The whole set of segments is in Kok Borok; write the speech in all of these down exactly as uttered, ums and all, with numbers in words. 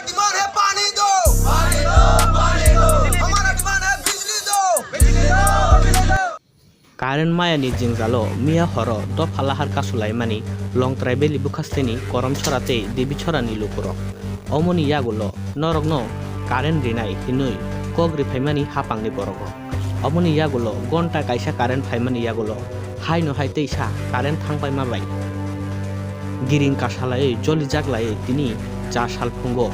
डिमांड है पानी दो, पानी दो, पानी दो। हमारा डिमांड है बिजली दो, बिजली दो, बिजली दो। Current maya ni jwngjalo miya horo dopha lahar kasulaimani Longtrai Valley bwkhasteni Koromchora tei Debichora ni lukurok. Omoni yagulo norokno current rinai hinwi kok riphaimani hapangni borokrok. Omoni yagulo gonta kaisa current phaimani yagulo haino hai teisa current thangpaima bai giring kasalaiwi jolijak laiwi tini cha sal phungo.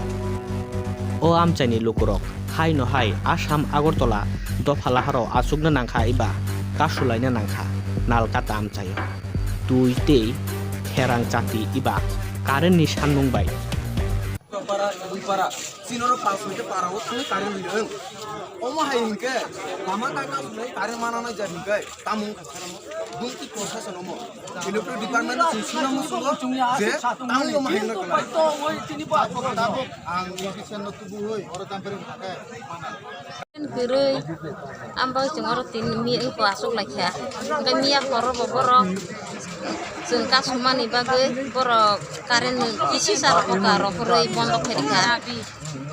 O amchaini lukurok haino hai Assam Agartala dopha laharo achukna nangkha eba kasulaina nangkha nalkata amchaio. Twi tei therang chati eba current ni sanmung bai. Para, para, sinoro pas hoite para o thangwi current rwng. Omo hai hinkhe lama ta kasulai current mana nai ja hinkhe tamo wngkha saramo. Bungki procession omo. Electric department no chwng suna musungo je tamo omo hai wngkha. Ang official no tubu hoi oro tampere wngkha khe. Kwrwi, ang bai chwng oro tini mi wngkha aswk laikha. Hwnkhe miya phoro bo borok chwng kasumani bagwi borok current ni kisi sa rok kha rw phurwi bondo khairikha.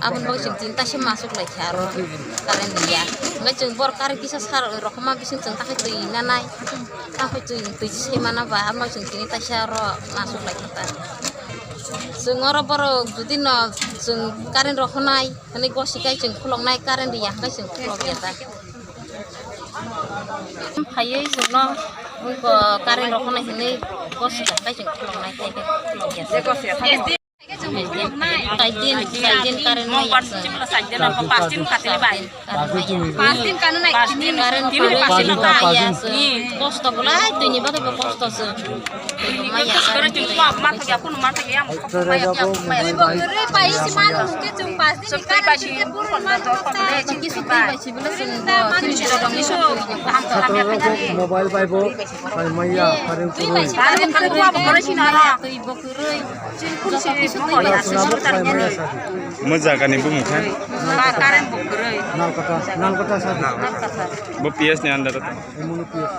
Aboni bagwi chwng tini taisa ma aswk laikha aro current ya. Hwnkhe chwng borok current kisa sa rok ma bising chwng takhai twi nanai. Takhai twi twi se mana ba amo chwng tini taisa aro ma aswk laikha ta. Chwng oro borok jodi no chwng current rok hwnai. Hwnwi gosi kai chwng khuloknai, current ya hwnkhe chwng khulok ya ta. Phaiwi chwngno wngkha current rok hwnwi hwnwi gosi kai chwng khuloknai, tei khe khulok ya ta. Saidin, saidin current no ya chwng. Saidin, saidin current no ya. Paanch din kano nai, tini, tini paanch din no ya chwng. Kosto bolai, tini bagwi bo kosto chwng. Twi bo kwrwi, pai si manu hwnkhe chwng paanch din ni current hwnkhe buru manu. Mobile bai bo pai maya current kwrwi. Twi bo kwrwi. Mo jaga ni bumung khe? Nalkata, Nalkata sa. Bo P S ni under o. Emo no P S.